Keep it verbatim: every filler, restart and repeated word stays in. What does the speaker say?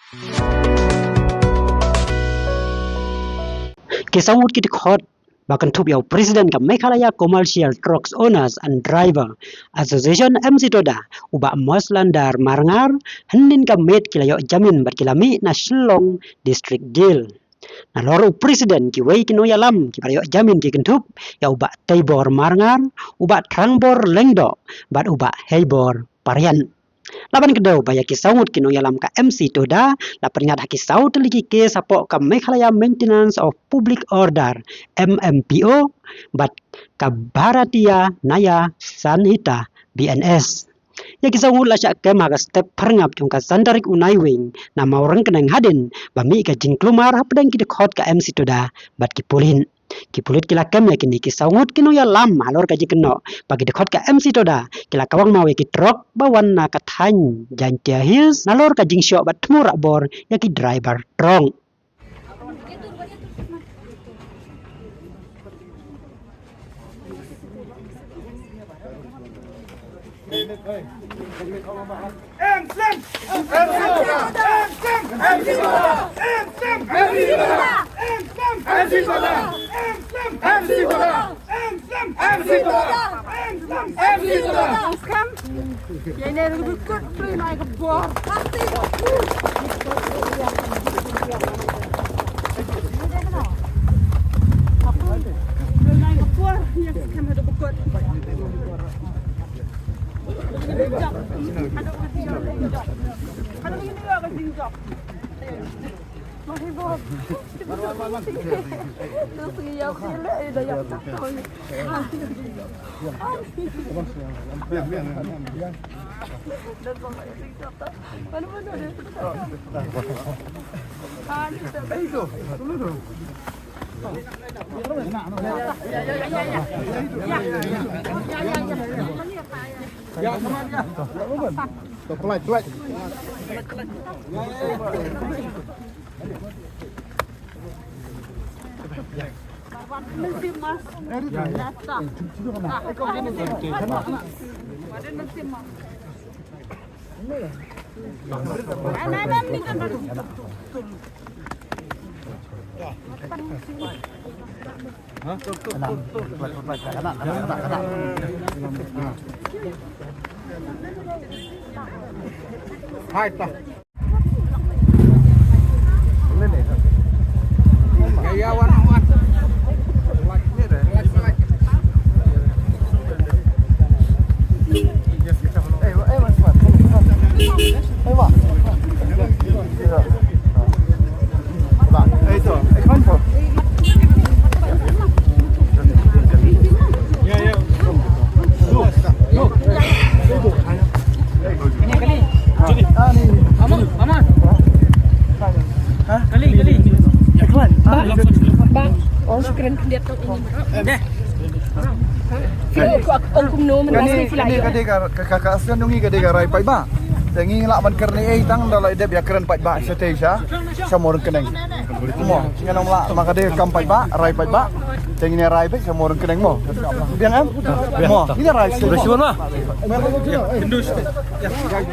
Ki saw ngut ki dkhot ba kynthup ïa u President ka Meghalaya Commercial Trucks Owners and Driver Association, MCTODA, u Bah Moslandar Marngar, hynnin ka miet ki la ïoh jamin bad ki la mih na Shillong District Jail. Nalor u President, kiwei ki nongïalam kiba la ïoh jamin ki kynthup ïa u Bah Teibor Marngar, u Bah Trangbor Lyngdoh bad u Bah Heibor Parian. La ban kdew ba ïa ki saw ngut ki nongïalam ka MCTODA la pynïaid ha ki saw tylli ki kes hapoh ka Meghalaya Maintenance of Public Order, MMPO, bad ka Bharatiya Nyaya Sanhita, BNS. Ïa ki saw ngut la shah kem ha ka step phyrngap jong ka san tarik u Naiwieng na Mawryngkneng hadien ba mih ka jingkulmar hapdeng ki dkhot ka MCTODA bad ki pulit. Ki pulit ki la kem ïa kine ki saw ngut ki nongïalam halor ka jingkynnoh ba ki dkhot ka MCTODA ki la kawang maw ïa ki trok ba wan na ka thaiñ Jaintia Hills nalor ka jingshoh bad thmu rakbor ïa ki driver trok. Kane ka dei ka, ka, ka, ka sien ngi ka dei ka rai paidbah. Te ngi lah ban kren ei tang da la dep ïa kren paidbah shatei sha, sha Mawryngkneng. Mo, ngi nang lah ma ka dei ka kam paidbah, rai paidbah. Te ngi rai beit sha Mawryngkneng mo. Biang em? Mo, ngi rai sha.